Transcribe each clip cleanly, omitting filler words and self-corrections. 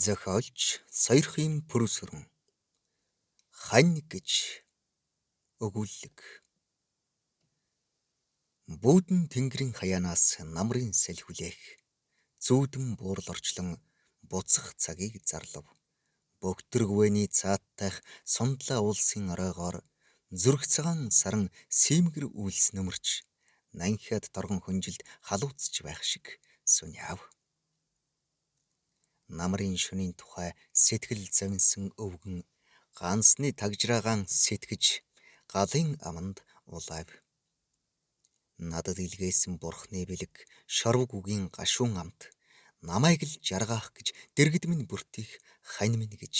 Зохиолч Сойрхын Пүрэвсүрэн Хань гэж өгүүллэг. Бүүдэн тэнгэрийн хаяанаас намрын салхи хүлээх зүүдэн буурал орчлон буцах цагийг зарлав. Бөгтрөгвөний цааттайх сундлаа уулсын оройгоор зүрх цагаан саран сиймгэр үйлс нөмөрч нанхиад торгон хөнжилд халууцж байх шиг суняав. Намрын шөнийн тухай сэтгэл завинсан өвгөн ганцны тагжраагаан сэтгэж галын аманд улайв. Надад илгээсэн бурхны бэлэг шорвог үгийн гашуун амт намайг л жаргаах гэж дэргэд минь бүртих хань минь гэж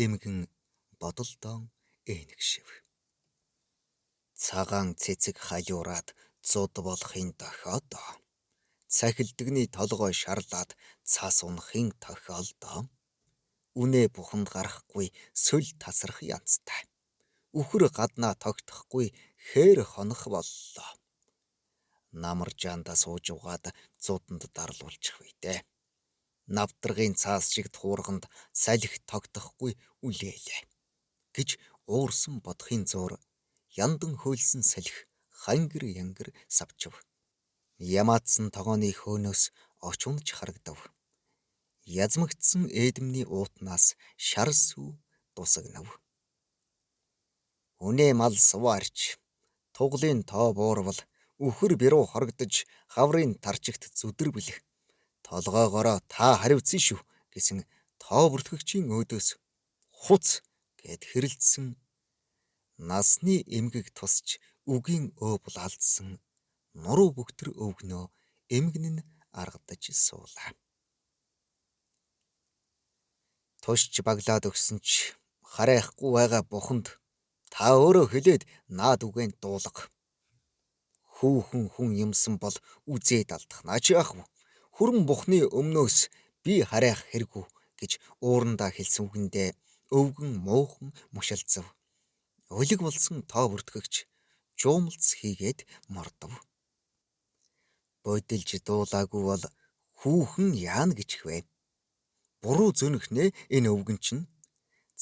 эмгэн бодолдоон ээнэгшив. Цагаан цэцэг халиураад зуд болохын дохиодоо. Цахилдагны толгой шарлаад цас унахын тохиолдоо. Үнээ буханд гарахгүй сөл тасрах янзтай. Үхэр гаднаа тогтохгүй хээр хонох боллоо. Намар жаандаа сууж угаад зуданд дарлуулчих вэ дээ. Навдрагын цаас шиг туурганд салхи тогтохгүй үлээлээ гэж уурсан бодохын зуур яндан хөөлсөн салхи хангир янгир савчив. Ямаадсан тогооны хөөнөөс очунж харагдав. Язмагдсан ээдэмний уутнаас шар сүү дусагнав. Үнээ мал суваарч туглын тоо буурвал үхэр бирүү хорогдож хаврын тарчигт зүдэрбэл толгоогоороо та хариуцсан шүү гэсэн тоо бүртгэгчийн өөдөөс хуц гэд хэрэлдсэн насны эмгэг тусч үгийн өө булаалдсан нуруу бөгтөр өвгнөө эмгэн нь аргадаж суулаа. Тушч баглаад өгсөн ч харайхгүй байгаа буханд та өөрөө хэлээд наад үгэн дуулга. Хүүхэн хүн юмсан бол үзээд алдах наач яах вэ? Хүрэн бухны өмнөөс би харайх хэрэггүй гэж уурандаа хэлсэн үгэндээ өвгөн муухан мушилцав. Улиг болсон тоо бүртгэгч жуумалц хийгээд мордов. Бодилж дуулаагүй бол хүүхэн яана гэж хэвэ. Буруу зөнөх нэ энэ өвгөн чинь.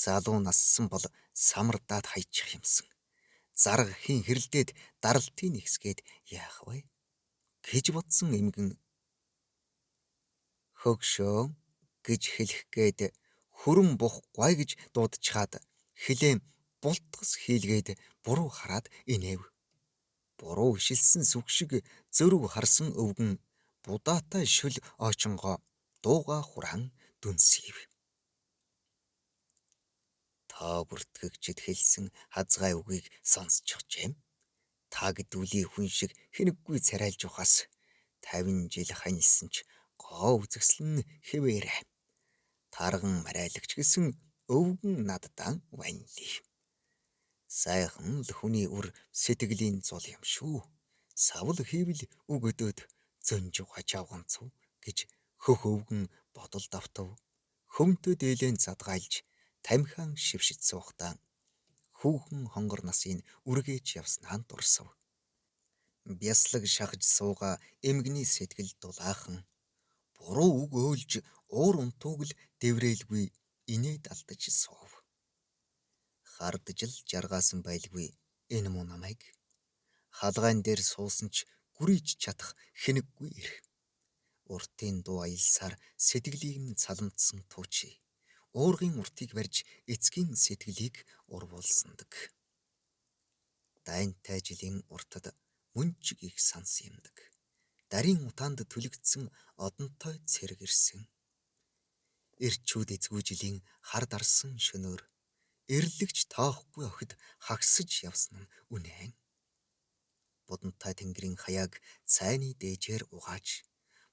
Залуу нассан бол самардаад хайчих юмсан. Зарга хийн хэрэлдээд даралтын нэгсгээд яах вэ? Гэж бодсон эмгэн хөгшөө гэж хэлэх гээд хүрэн бухгүй гэж дуудчихаад хилээн бултгас хийлгээд буруу хараад инээв. Буруу ишилсэн сүг шиг зөрөг харсан өвгөн будаатай шөл очонгоо дууга хураан дүнсийв. Тоо бүртгэгчид хэлсэн хазгай үгийг сонсчихжээ. Та гэдүүлийн хүн шиг хинэггүй царайлж ухаас 50 жил ханилсан ч гоо үзэсгэлэн нь хэвээрээ. Тарган мариалагч гэсэн өвгөн наддаан ванлий. Сайхан л хүний үр сэтгэлийн зул юм шүү. Савл хийвэл үг өдөөд зөнж ухаж авганцв гэж хөх өвгөн бодол давтав. Хөмтөд ээлэн задгайлж тамхиан шившиж суухдаа хүүхэн хонгор насын үргээж явснаа дурсав. Бяслаг шахаж суугаа эмгэний сэтгэл дулаахан буруу үг өөлж уур унтууг л дэврээлгүй инээд алдаж суув. Хардж л жаргаасан байлгүй энэ муу намайг. Халгаан дээр суусан ч гүрийж чадах хинэггүй ирэх. Уртын дуу аялсаар сэтгэлийг нь саламдсан туучи. Уургын уртыг барьж эцгийн сэтгэлийг урвуулсандаг. Дайнтай жилийн уртад мөнчиг их санс юмдаг. Дарийн утаанд түлэгдсэн одонтой цэрэг ирсэн. Эрчүүд эзгүй жилийн хар дарсан шөнөөр эрлэгч тоохгүй охид хагсаж явсан нь үнэн. Будантай тэнгэрийн хаяаг цайны дээжээр угааж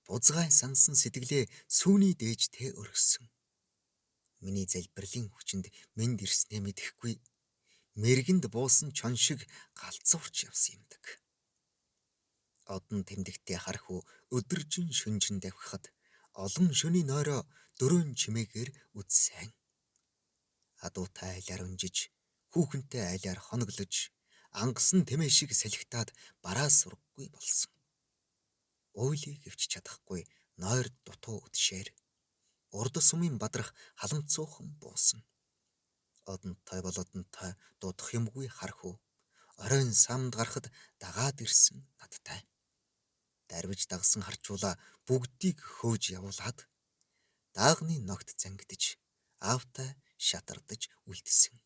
бузгай сансан сэтгэлээ сүүний дээжтэй өргөссөн. Миний залбирлын хүчинд мэнд ирснээ мэдэхгүй мэргэнд буусан чон шиг галзуурч явсан юмдаг. Одон тэмдэгтээ харах уу өдөржин шүнжин давхихад олон шөнийн нойроо дөрөөн чимээгээр үдсэн. Адуутай айлаар өнжиж, хүүхэнтэй айлаар хоноглож, ангасан тэмээ шиг салхитаад бараа сургаггүй болсон. Уйлыг өвч чадахгүй нойр дутуу үтшээр Урд сумын бадрах халамцуухан буусан. Одонтой болодонтой дуудах юмгүй хархүү. Оройн самд гарахад дагаад ирсэн надтай. Дарвиж дагсан харчуулаа бүгдийг хөөж явуулаад даагны ногт зангидаж аавтай шатардаж үлдсэн.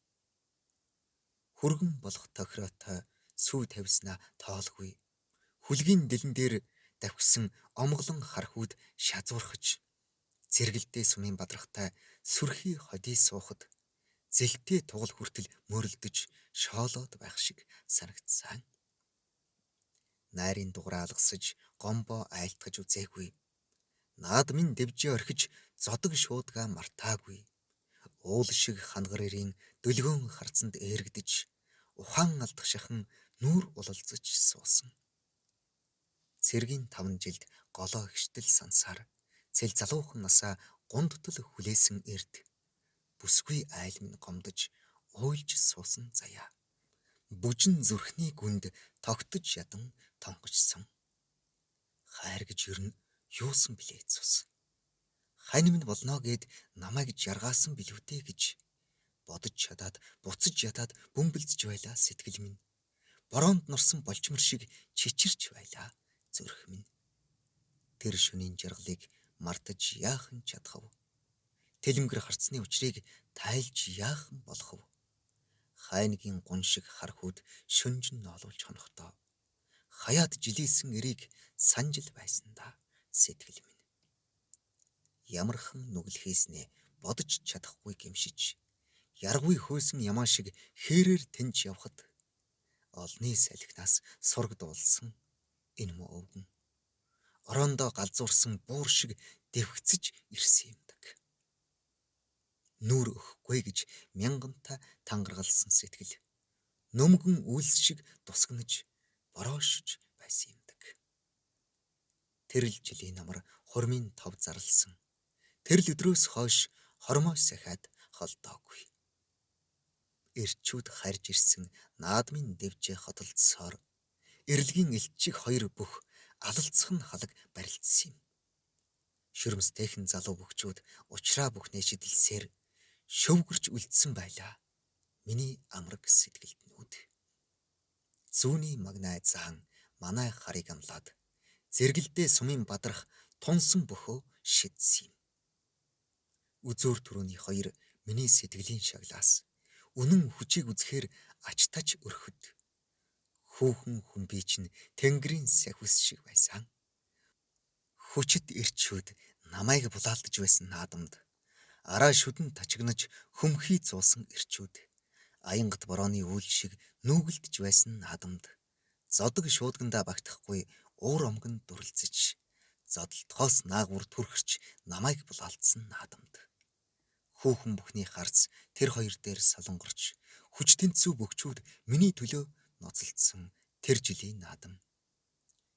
Хүргэн болох тохироотой сүү тавьснаа тоолгүй. Хүлгийн дэлэн дээр давхисан омглон хархүүд шазуурхаж зэрэгэлдээ сумын бадрахтай сүрхий ходий суухад зэлтэй тугал хүртэл мөрөлдөж шоолоод байх шиг санагдсан. Найрын дугаараа алгасаж гомбо айлтгаж үзээгүй. Наад минь дэвжээ орхиж зодог шуудгаа мартаагүй. Уул шиг хангар эрийн дөлгөөн харцанд эрэгдэж ухаан алдах шахан нүүр улалзаж суусан. Цэргийн 5 жилд голоо хштэл сансаар цэл залуухан насаа гундтал хүлээсэн эрд бүсгүй айл минь гомдож уйлж суусан заяа. Бүжин зүрхний гүнд тогтож ядан тонгочсон. Хайр гэж ер нь юусан билээ цус. Хань минь болно гэд намайг жаргаасан билүү дээ гэж бодож чадаад буцаж ятаад бөмбөлдөж байлаа сэтгэл минь. Бороонд норсон болчмор шиг чичирч байлаа зүрх минь. Тэр шөнийн жаргалыг мартаж яахан чадах вэ? Тэлэмгэр харцны учрыг тайлж яахан болох вэ? Хайнгийн гун шиг хархүүд шөнжин ноолуулж хонохдоо хаяад жилийсэн эрийг санжил байсан да сэтгэл минь. Ямархан нүгэл хийснээ бодож чадахгүй гэмшиж яргүй хөөсөн ямаа шиг хээрээр тэнж явхад олны салхинаас сургадуулсан энэ муу өвгөн ороондоо галзуурсан буур шиг дэвхцэж ирсэн юмдаг. Нүур өгөхгүй гэж мянгантай тангаргалсан сэтгэл нөмгөн үйлс шиг тусгнаж бороошиж байсан юмдаг. Тэр л жилийн намар хурмын тов зарлсан. Тэр л өдрөөс хойш хормой сахиад холдоогүй. Эрчүүд харж ирсэн наадмын дэвжээ хотолцсоор эрэлгийн элчиг хоёр бүх алалцах нь халаг барилцсан юм. Шүрмстэйхэн залуу бөхчүүд учраа бүхнээ шидэлсээр шөвгөрч үлдсэн байлаа. Миний амраг сэтгэлднүүд. Зүүнний магнай заан манай харыг амлаад зэрэгэлдээ сумын бадрах тунсан бөхөө шидсэн юм. Үзүүр түрүүний хоёр миний сэтгэлийн шаглаас үнэн хүчийг үзэхээр ач тач өрхөд хүүхэн хүн би чинь тэнгэрийн сахиус шиг байсан. Хүчит эрчүүд намайг булаалдаж байсан наадамд араа шүдэн тачигнаж хөмхий зуусан эрчүүд аянгат борооны үйл шиг нүүгэлдэж байсан наадамд зодог шуудгандаа багтахгүй уур омгонд дүрлцэж зодолдохоос наагур түрхэрч намайг булаалтсан наадамд хүүхэн бүхний харц тэр хоёр дээр солонгорч хүч тэнцүү бөгчүүд миний төлөө ноцолдсон тэр жилийн наадам.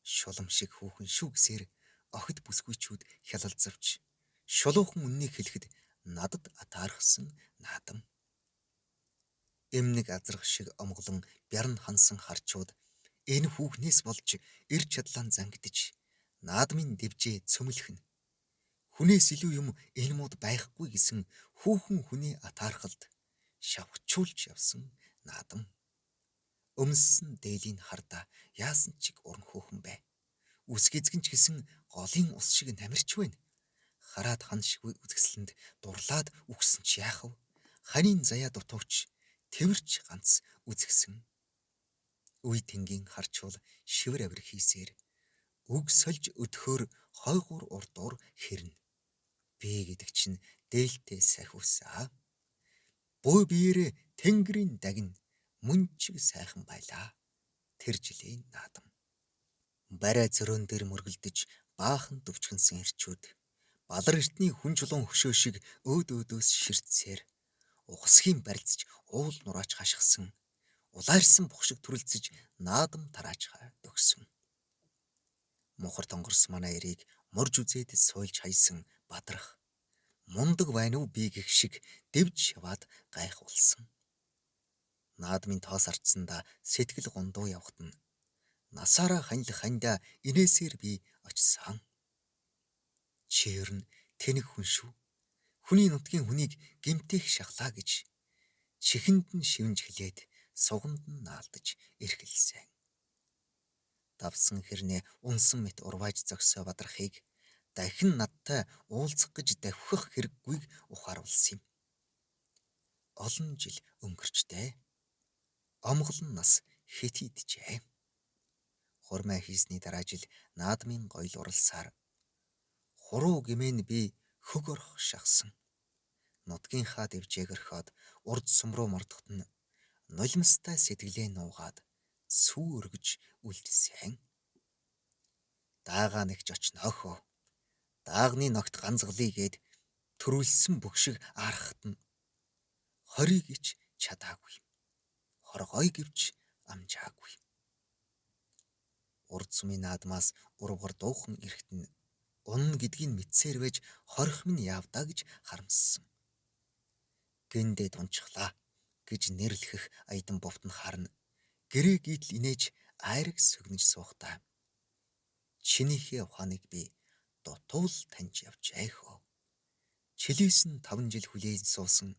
Шулам шиг хүүхэн шүү гэсээр охид бүсгүйчүүд хялалзавч шулуухан үннийг хэлэхэд надад атаархсан наадам. Эмнэг азрах шиг омглон бярн хансан харчууд энэ хүүхнээс болж эр чадлаан зангидаж наадмын дэвжээ цөмлөх нь. Хүнээс илүү юм энэ мууд байхгүй гэсэн хүүхэн хүний атаархалд шавхчуулж явсан наадам. Өмссөн дээлийн хардаа яасан чиг уран хөөхөн бай. Үсг эзгэн ч гэсэн голын ус шиг намирч байна. Хараад хан шиггүй үзэсгэлэнд дурлаад үхсэн ч яах вэ? Ханийн заяа дутууч тэрч ганц үзгсэн. Үе тэнгийн харчуул шивэр авир хийсээр үг сольж өдөхөөр хойгуур урдуур хэрнэ. Би гэдэг чинь дээлтэй сахиусаа. Бөө биеэрээ тэнгэрийн дагин мөн чиг сайхан байлаа. Тэр жилийн наадам. Барай зөрөөн дээр мөргөлдөж баахан дүвчгэнсэн эрчүүд балар эртний хүн чулуун хөшөө шиг өөд өөдөөс ширтсээр ухасхийн барилцж уул нураач хашгисан улаарсан бух шиг төрөлцөж наадам тараачхай дөгсөн. Мухар тонгорс манай эрийг морж үзээд суйлж хайсан бадрах мундаг байна уу би гэх шиг дэвж яваад гайхуулсан. Наадмын тоос арчсандаа сэтгэл гондуу явхад нь насаараа ханил хандаа инээсээр би очсон. Чи ер нь тэнэг хүн шүү. Хүний нутгийн хүнийг гэмтэх шахлаа гэж чихэнд нь шивнж хэлээд суганд нь наалдаж эрхэлсэн. Давсан хэрнээ унсан мэт урвааж зогсоо Бадрахыг дахин надтай уулзах гэж давхих хэрэггүйг ухааруулсан юм. Олон жил өнгөрчтэй. Омголон нас хэтийджээ. Хурмаа хийсний дараа жил наадмын гоёл уралсаар хуруу гэмээн би хөг орох шахсан. Нутгийнхаа дэвжээг орхиод урд сум руу мордоход нь нулимстай сэтгэлээ нуугаад сүү өргөж үлдсэн. Даага нэгч очноо хөө. Даагны ногт ганцглыг гээд төрүүлсэн бүх шиг арахт нь хорийг ич чадаагүй. Хоргой гэвч амжаагүй. Урд сумын наадмаас урвгар дуухан эрэхт нь унна гэдгийг мэдсээр байж хорих минь явдаа гэж харамссан. Гэндээ дунчглаа гэж нэрлэхэх Аядан бовтон харна. Гэрээ гítэл инээж айраг сөгнөж суухдаа. Чинийхээ ухааныг би дутуул таньж явжээ хөө. Чилээс нь 5 жил хүлээн суусан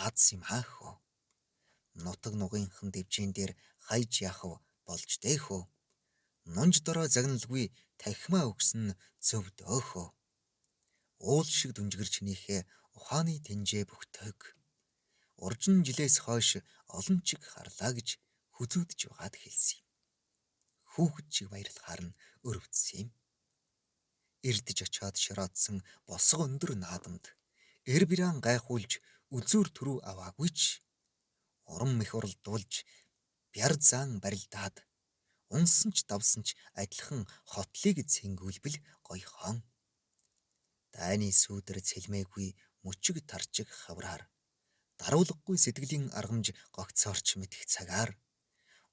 аз юм аа хөө. Нутаг нугынхан дэвжээн дээр хайж яах болж дээ хөө. Нунж дорой загналгүй танхимаа өгсөн нь зөв дөө хөө. Уул шиг дүнжгэр чинийхээ ухааны тэнжээ бүхтөг. Уржин жилээс хойш олон чиг харлаа гэж хүзүүдж байгаад хэлсэн юм. Хүүхэд шиг баярлахаар нь өрөвдсөн юм. Эрдэж очиод шороодсон босго өндөр наадамд эр биран гайхуулж үзүүр түрүү аваагүй ч урам их уралдуулж бяр заан барилдаад унсан ч давсан ч адилхан хотлыг цэнгүүлбэл гоёхон. Дайны сүүдэр цэлмээгүй мөчиг тарчиг хавраар даруулгагүй сэтгэлийн аргамж гогцоорч мэдэх цагаар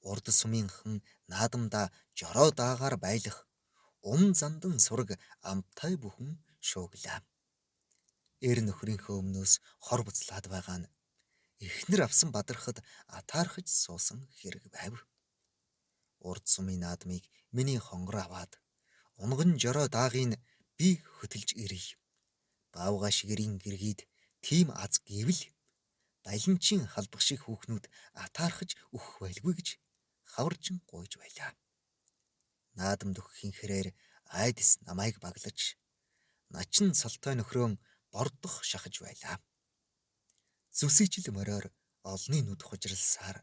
урд сумынхан наадамдаа жороо даагаар байлах ум зандан сураг амтай бүхэн шууглаа. Эр нөхрийнхөө өмнөөс хор буцлаад байгаа нь эхнэр авсан бадрахад атаархаж суусан хэрэг байв. Урд сумын наадмыг миний хонгор аваад унган жороо даагийг би хөтөлж ирье. Баавгай шигэрийн гэргийд тийм аз гэвэл балинчин халбах шиг хүүхнүүд атаархаж өгөх байлгүй гэж хаваржин гуйж байлаа. Наадамд өгөхийн хэрээр айдас намайг баглаж начин цолтой нөхрөөн бордох шахаж байлаа. Зүсийчл мориор олны нүд хужралсаар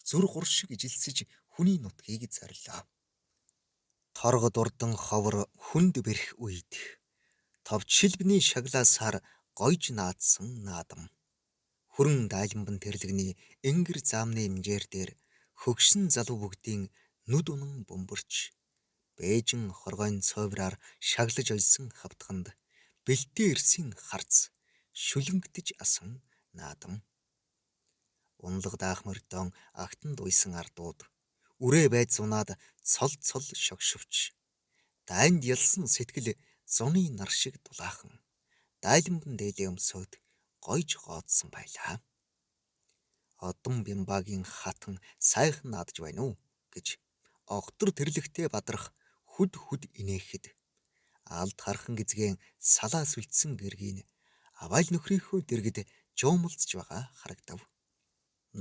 зүр гур шиг ижилсэж хүний нутгийг зорилоо. Торгод урдан ховор хүнд бэрх үед товч шилбний шаглаасаар гойж наадсан наадам. Хүрэн дайланбан тэрлэгний энгэр заамны имжээр дээр хөгшин залуу бүгдийн нүд унан бөмбөрч Бээжин хоргойн цовраар шаглаж ойсон хавтганд бэлтээ ирсэн харц шүлэнгдэж асан наадам. Унлаг даах мөрдөн агтанд уйсан ардууд үрээ байд зунаад цол цол шогшвч дайнд ялсан сэтгэл зуны нар шиг дулаахан дайланбан дээлээ өмсөөд гойж гоодсон байлаа. Одон Бямбагийн хатан сайхан наадж байна уу гэж огтор тэрлэгтэй бадрах хүд хүд инээхэд алд хархан гизгэн салаа сүлдсэн гэргийн аваал нөхрийнхөө дэргэд жуумалцж байгаа харагдав.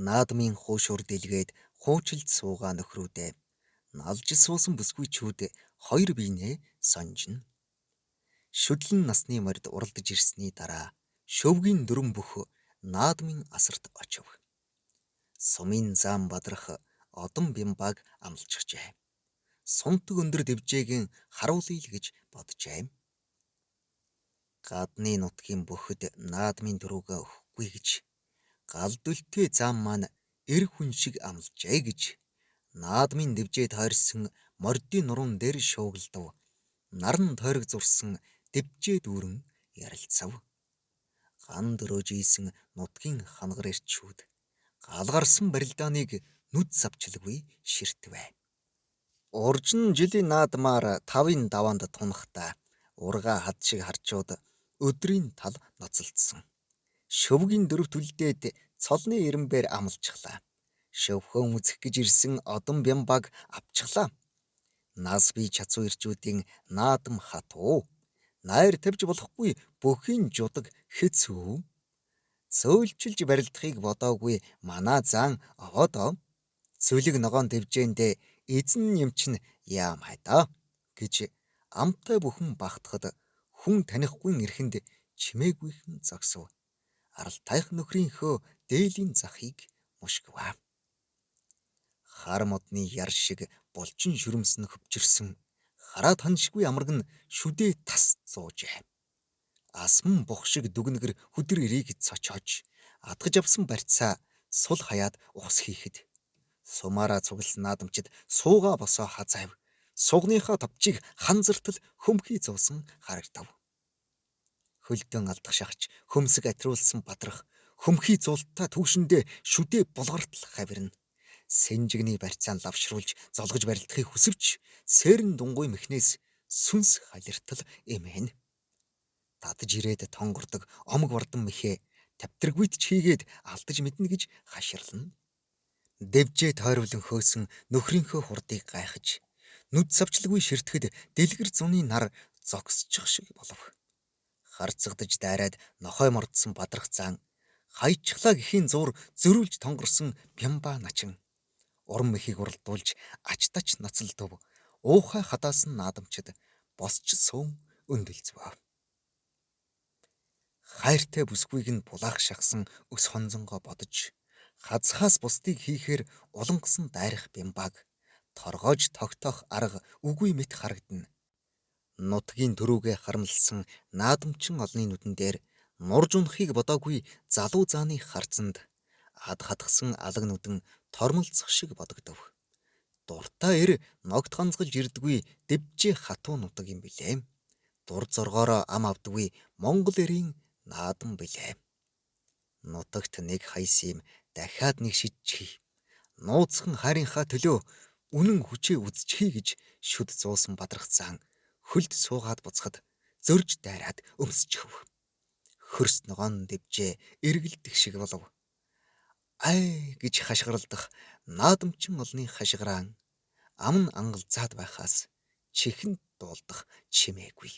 Наадмын хуушуур дэлгээд хуучилд суугаа нөхрүүдээ налж суусан бүсгүйчүүд хоёр биенээ сонжино. Шүдлэн насны морьд уралдаж ирсний дараа шөвгийн дөрөн бүх наадмын асарт очив. Сумын зам бадрах Одон Бямбаг амлчихжээ. Сунтаг өндөр дэвжээгийн харуулъя л гэж боджээ. Гадны нутгийн бүхэд наадмын дөрүүгээ өгөхгүй гэж гал дүлтэй зам маань эр хүн шиг амлажээ гэж наадмын дэвжээ тойрсон мордын нуруунд дээр шуугилдав. Наран тойрог зурсан дэвжээ дүүрэн ярилцав. Ган дөрөөж ийсэн нутгийн хангар эрчүүд галгарсан барилдааныг нүд савчилгүй ширтвэ. Уржин жилийн наадмаар тавын даваанд тунахта ургаа хад шиг харчууд өдрийн тал ноцолдсон. Шөвгийн дөрөвт үлдээд цолны эренбэр амлчихлаа. Шөвхөн үзэх гэж ирсэн Одон Бямбаг авчихлаа. Нас бие чацуу ирчүүдийн наадам хатуу. Найр тавьж болохгүй бүхийн жудаг хэцүү. Цөөлчилж барилдахыг бодоогүй манай зан овоодоо. Цөлөг ногоон дэвжээндээ эзэн юм чинь яамай даа гэж амтай бүхэн багтахад хүн танихгүй эрхэнд чимээгүйхэн зогсов. Аралтайх нөхрийнхөө дээлийн захыг мушгиваа. Хар модны яр шиг булчин шүрмсэн хөвчөрсөн хараа таньшгүй амарг нь шүдээ тас зуужээ. Асман бух шиг дүгнэгэр хүдэр эрийг цочоож адгаж авсан барьцаа сул хаяад ухас хийхэд сумаараа цугласан наадамчид суугаа босоо хазайв. Сугныхаа товчийг ханзартал хөмхий зуусан харагдав. Хөлдөн алдах шахаж хөмсөг атриулсан бадрах хөмхий зуултаа түүшиндээ шүдээ булгартал хавирна. Сэнжигний барьцаан лавшруулж золгож барилдахыг хүсвч сэрэн дунгуй мэхнээс сүнс халиртал эмээн. Татаж ирээд тонгордог омог вардан мэхээ тавтаргүйт ч хийгээд алдаж мэднэ гэж хаширлана. Дэвжээ тойруулан хөөсөн нөхрийнхөө хурдыг гайхаж нүд савчлгүй ширтгэд дэлгэр зуны нар зогсчих шиг болов. Харцагдаж дайраад нохой мордсон бадрах заан хайчихлаа гэхийн зуур зөрүүлж тонгорсон бямба начин уран мэхийг уралдуулж ач тач нацалдав. Уухай хадаасан наадамчид босч суун өндөлцвөө. Хайртай бүсгүйг нь булаах шахсан өс хонзонгоо бодож хазхаас бусдыг хийхээр улангасан дайрах бямбаг торгоож тогтоох арга үгүй мэт харагдана. Нутгийн төрүүгээ харамлсан наадамчин олны нүдэн дээр нурж унахыг бодоогүй залуу зааны харцанд ад хатгсан алаг нүдэн тормолцох шиг бодогдов. Дуртай эр ногт ганцгалж ирдгүй дэвжээ хатуу нутаг юм билээ. Дур зоргоороо ам авдаггүй Монгол эрийн наадам билээ. Нутагт нэг хайс юм дахиад нэг шидчихье. Нууцхан хайрынхаа төлөө үнэн хүчээ үзчихье гэж шүд зуусан бадрах заан хөлд суугаад буцахад зөрж дайраад өмсчихв. Хөрс ногоон дэвжээ эргэлдэх шиг болов. Ай гэж хашгиралдах наадамчин олны хашгираан ам нь ангалзаад байхаас чихэнд дуулдах чимээгүй.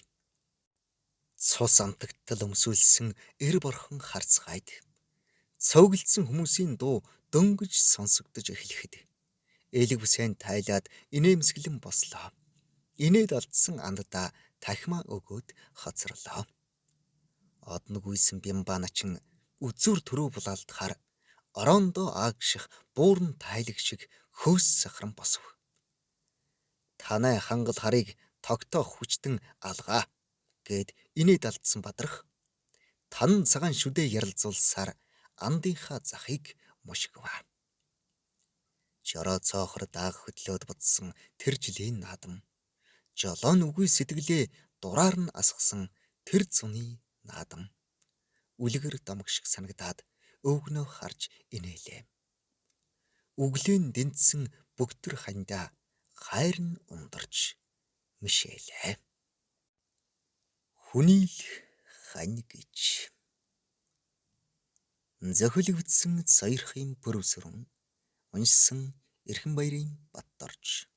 Цус амтагтал өмсүүлсэн эр борхон харцгайд цовиглдсан хүмүүсийн дуу дөнгөж сонсогдож эхлэхэд элэг бүсэн тайлаад инээмсэглэн бослоо. Инээд алдсан анддаа тахимаа өгөөд хоцорлоо. Одногүйсэн бямба начин үзүүр төрөө булаалдахаар ороондоо аагших буурн тайлаг шиг хөөс сахран босов. Танай хангал харыг тогтоох хүчтэн алгаа гэд инээд алдсан бадрах тан цагаан шүдээ яралзуулсаар андынхаа захыг мушгиваа. Жороо цоохор дааг хөдлөөд бодсон тэр жилийн наадам. Жолоон үгүй сэтгэлээ дураар нь асгасан тэр зуны наадам. Үлгэр домог шиг санагдаад өвгнөө харж инээлээ. Үглэн дэнцсэн бөгтөр хандаа хайр нь ундарч мишээлээ. Хүний л хань гэж. Зохилогдсон сойрхын пүрэвсрэн уншсан Эрхэн баярын Батдорж.